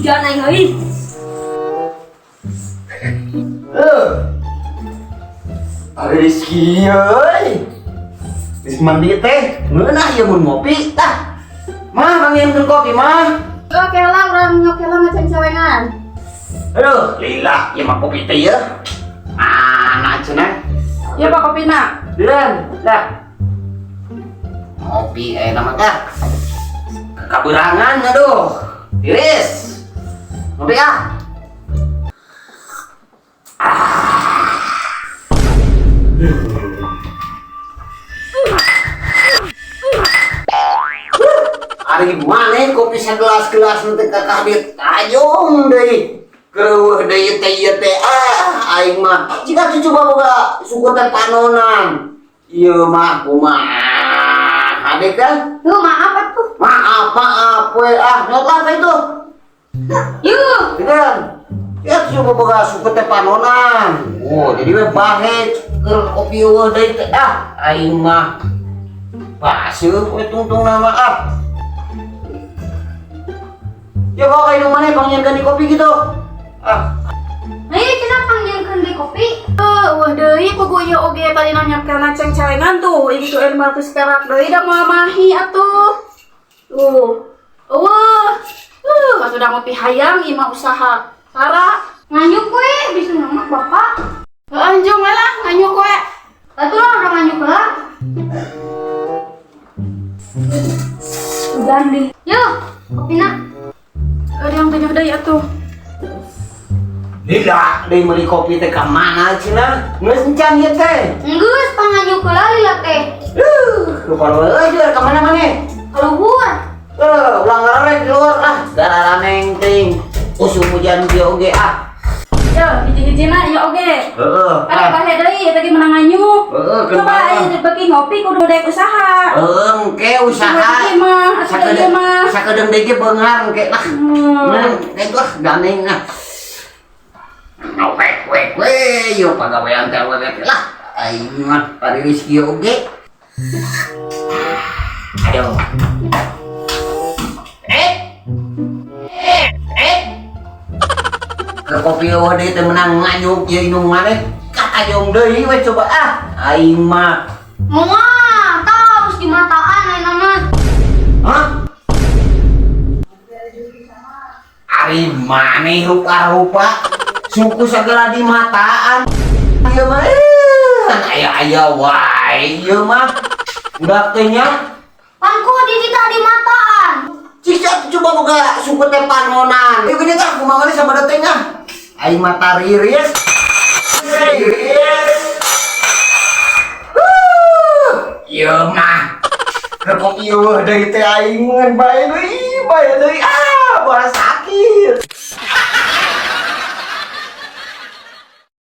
Hujan aing euy. Eh. Ari Rizky euy. Geus mandi teh, ngeunah ieu mun ngopi tah. Mah, panggilkeun kopi mah. Oke lah, urang nyokela ngaceng-celengan. Aduh, lila ieu mah kopi teh ya. Mana cenah? Ya Pak kopina. Diren, dah. Ngopi nama teh. Kekaberangan aduh. Tiris. Ngopi ah. Ari maneh kopi sagelas-gelas nu teh kakabit tajung deui. Kereueuh deui teh ieu teh ah aing mah. Jika cucu boga suku teh panonan. Ieu mah kumaha adek teh? Tuh maaf atuh. Maaf, maaf we ah nyot lah teh itu. Yuh. Dengan ya cucu boga suku teh panonan. Oh, jadi we bahe keur kopi eueuh deui teh ah aing mah. Baseuh we tungtung nama ah. Ya bawa ka indung maneh panggilkeun di kopi gitu. Ah, Ayo cenah panggilkeun di kopi. Wah deui kugu ieu oge tadi nanya kana ceng-celengan tuh, ieu gitu 500 perak deui da moal mahi atuh. Tuh. Eueuh. Atuh da ngopi hayang ieu mah usaha. Tara, Nganyuk we bisa nyamak bapak. heuh anjung we lah nganyuk we. Atuh lah urang nganyuk heula. Hujan deui. Yuh, kopina. Ada yang tanya deui atuh. lila deui meuli kopi teh ka mana cenah? Geus encan ieu teh. Geus panganyuk heula lila teh. Lupa euy dia ka mana maneh? Ka luhur. Ulah ngararek di luar ah, gararaneng teuing. Usum hujan kieu oge ah. Ya, hiji-hijina ieu oge. Heeh. Ada bahe deui eta ge menang nganyuk. Heeh, Coba aya beuki ngopi kudu daek usaha. Heeh, engke usaha. Ieu mah, atuh ieu mah. Sakedeung deui ge beunghar engke lah. Nah, itu ah gandeng ah. Wek wek we, yo pagawean teh we lah. Aing mah pariris kieu oge. Aduh. Eh. Eh. Ke kopi eueuh deui teh menang nganyuk ieu indung maneh. Katajong deui we coba ah. Aing mah. Moal, tah harus dimataan ayeuna mah. Hah? Ari maneh rupa-rupa suku segala di mataan ieu mah aya-aya wae ieu mah budak teh nya Pan ku di ditah di mataan. Cicak coba boga suku teh panonan ieu geuning ah kumaha maneh sabada teh nya aing mah tariris riris ieu mah keur kopi eueuh deui teh aing ngan bae deui ah bola sakit.